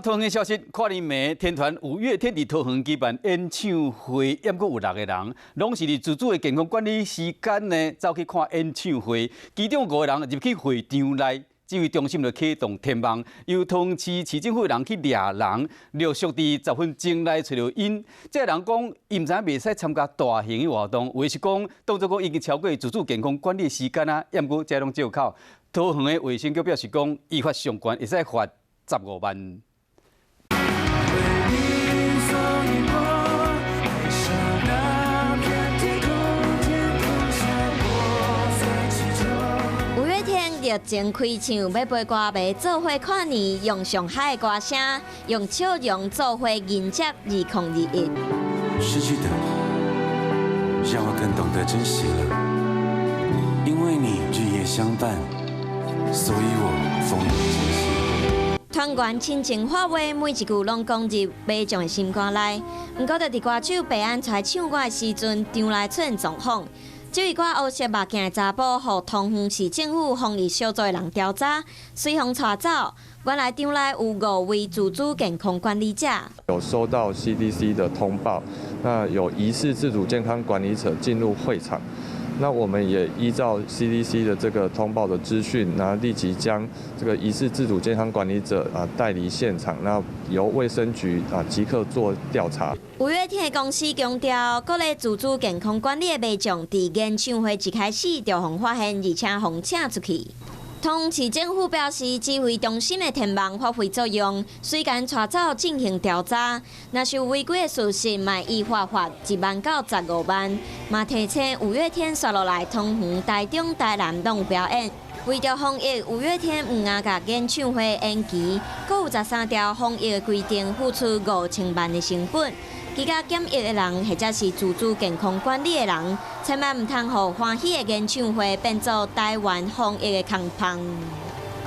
桃園消息，跨年暝天團五月天佇桃園舉辦演唱會，猶閣有六個人，攏是佇自主的健康管理時間呢，走去看演唱會。其中五個人入去會場內，指揮中心就啟動天網，由桃園市市政府的人去掠人，陸續佇10分鐘內揣著𪜶。這个人講，伊毋知影袂使參加大型的活動，有的是講當作講已經超過自主健康管理時間啊，猶閣這攏借口。桃園的衛生局表示講，依法上懸會使罰15萬。所以我愛上那片天空，天空下我在祈求。五月天熱情開唱，欲陪歌迷做伙跨年，用上嗨的歌聲，用笑容做伙迎接2021。失去的，讓我更懂得珍惜了。因為你日夜相伴，所以我風雨珍惜。團員親情發話，每一句攏講入民眾的心肝內。毋過，就佇歌手白安出來唱歌的時陣，場內出現狀況。這位掛烏色目鏡的查埔，予桃園市政府防疫小組的人調查，隨予帶走。原來場內有五位自主健康管理者。有收到 CDC 的通報，那有疑似自主健康管理者進入會場。那我們也依照 CDC 的這個通報的資訊，然後立即將這個疑似自主健康管理者啊帶離現場，那由衛生局啊即刻做調查。五月天的公司強調，鼓勵自主健康管理的民眾，佇演唱會一開始就予發現，而且予請出去。桃園市政府表示，指揮中心的天網發揮作用，隨間帶走進行調查。若是有違規的事實，嘛依法罰1萬到15萬。嘛提醒五月天紲落來，桃園、台中、台南攏有表演。為著防疫，五月天毋但共演唱會延期，閣有13條防疫的規定，付出5000萬的成本。居家檢疫的人，或者是自主健康管理的人，千萬毋通予歡喜的演唱會變做台灣防疫的空縫。